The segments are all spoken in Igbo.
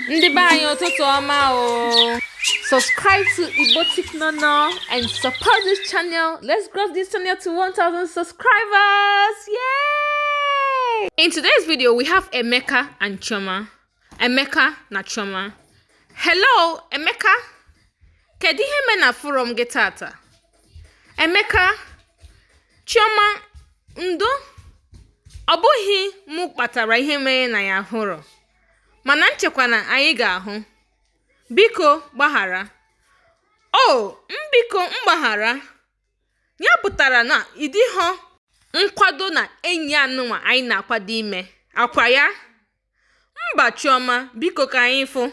Ndị be anyị, ụtụtụ ọma o. Subscribe to Igbotic Nono and support this channel. Let's grow this channel to 1000 subscribers. Yay! In today's video, we have Emeka and Chioma. Emeka na Chioma. Hello, Emeka. Kedu ihe me na afụrọ m gị tata? Emeka, Chioma, ndo. Ọ bụghị mụ kpatara ihe mere na ya hụrụ. Mana nchekwa na anyị ga-ahụ. Biko gbaghara. O, biko mgbaghara. Ya pụtara na ị dịghọ nkwado na enyi anụnwa anyị na-akwado ime. Akwa ya? Mba Chioma, biko ka anyị fụ.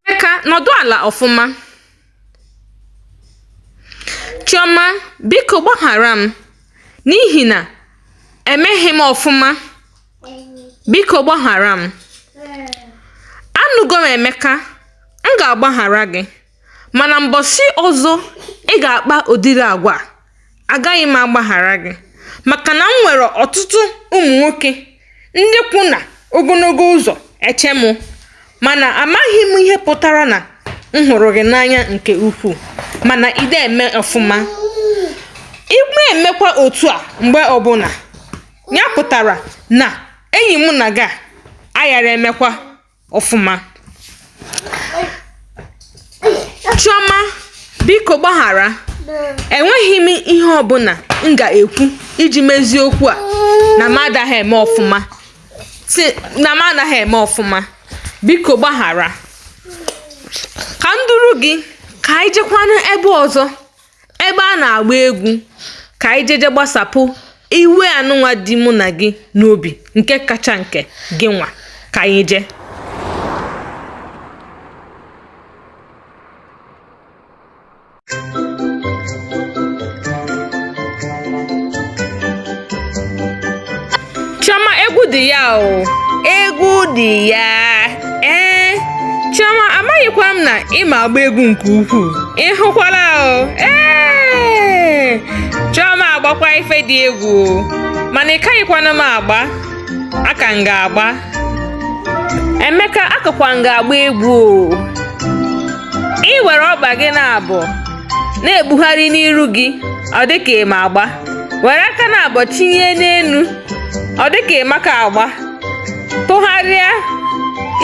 Emeka, nọdụ ala ọfụma. Chioma, biko gbaghara m n'ihi na emeghị m ọfụma. Biko gbaghara m. Anụgo m Emeka, m ga-agbaghara gị. Mana mbọsị ọzọ ị ga-akpa ụdịrị agwa a, agaghị m agbaghara gị. Maka na m nwere ọtụtụ ụmụ nwoke ndị kwụ na ogologo ụzọ eche mụ. Mana amaghị m ihe pụtara na m hụrụ gị n'anya nke ukwuu. Mana ị eme ọfụma. Ị na-emekwa otu a mgbe ọbụla. Ya pụtara na enyi mụ na gị a aghara emekwa ọfụma. Chioma, biko gbaghara. Enweghị m ihe ọbụla m ga-ekwu iji mezie okwu a na m adaghị eme ọfụma. Si na m anaghị eme ọfụma. Biko gbaghara. Ka m duru gị ka anyị jekwanụ ebe ọzọ, ebe a na-agba egwu, ka anyị jeje gbasapụ iwe anụnwa dị mụ na gị n'obi, nke kacha nke gị nwa. Ka anyị jee. Chioma, egwu dị ya o. Egwu dị ya. Ee, Chioma, amaghịkwa m na ị ma agba egwu nke ukwuu. Ị hụkwala o. Ee, Chioma agbakwa ife dị egwu o. Mana ị kaghịkwanụ m agba. Aka m ga-agba. Emeka, akakwa m ga-agba egwu o. Ị were ọkpa gị na-abụ na-ebugharị n'iru gị, ọ dị ka ị ma agba. Were aka na-abọ chinye n'enu, ọ dị ka ị maka agba. Tụgharịa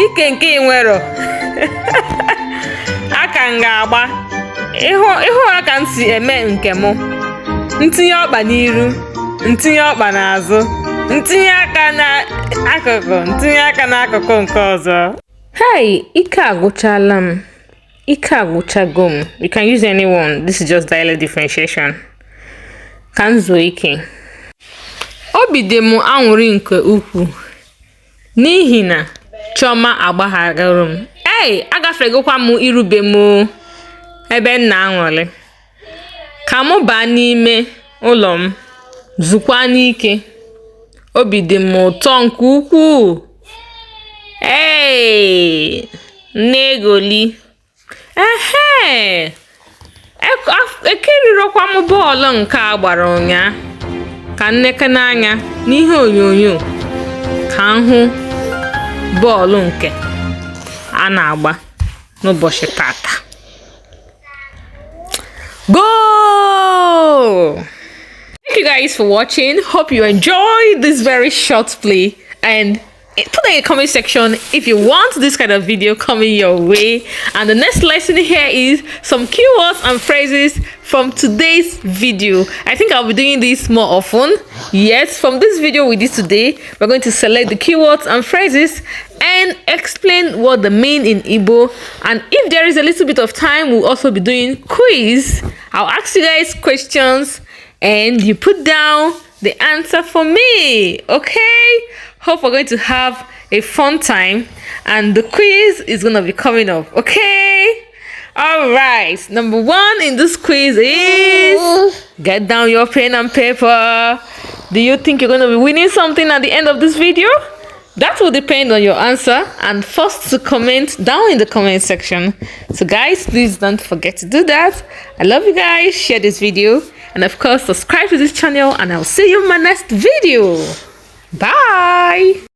ike nke ị nwero. Aka m ga-agba. Ịhụ ịhụ ka m si eme nke mụ. Ntinye ọkpa n'iru, ntinye ọkpa n'azụ, ntinye aka n'akụkụ, ntinye aka n'akụkụ nke ọzọ. Hey, ike agwụchala m. Ike agwụchago m. You can use any one. This is just dialect differentiation. Ka m zuo ike. Obi dị m aṅụrị nke ukwuu n'ihi na Chioma agbaghara m. Ei, agafegokwa m irube m o, ebe m na-aṅụrị. Ka mụ baa n'ime ụlọ m zukwa n'ike. Obi dị m ụtọ nke ukwuu. Ee, nne-egoli. Ehe, ekirirokwa m bọọlụ nke a gbara ụnyaa. Ka m nekene anya n'ihe onyonyo ka m hụ bọọlụ nke a na-agba n'ụbọchị tata. Goal! Thank you guys for watching. Hope you enjoyed this very short play, and put in the comment section if you want this kind of video coming your way. And the next lesson here is some keywords and phrases from today's video. I think I'll be doing this more often. Yes, from this video we did today, we're going to select the keywords and phrases and explain what they mean in Igbo. And if there is a little bit of time, we'll also be doing quiz. I'll ask you guys questions and you put down the answer for me. Okay, hope we're going to have a fun time, and the quiz is gonna be coming up. Okay, all right, number one in this quiz is, get down your pen and paper. Do you think you're gonna be winning something at the end of this video? That will depend on your answer, and first to comment down in the comment section. So guys, please don't forget to do that. I love you guys. Share this video and of course subscribe to this channel, and I'll see you in my next video. Bye.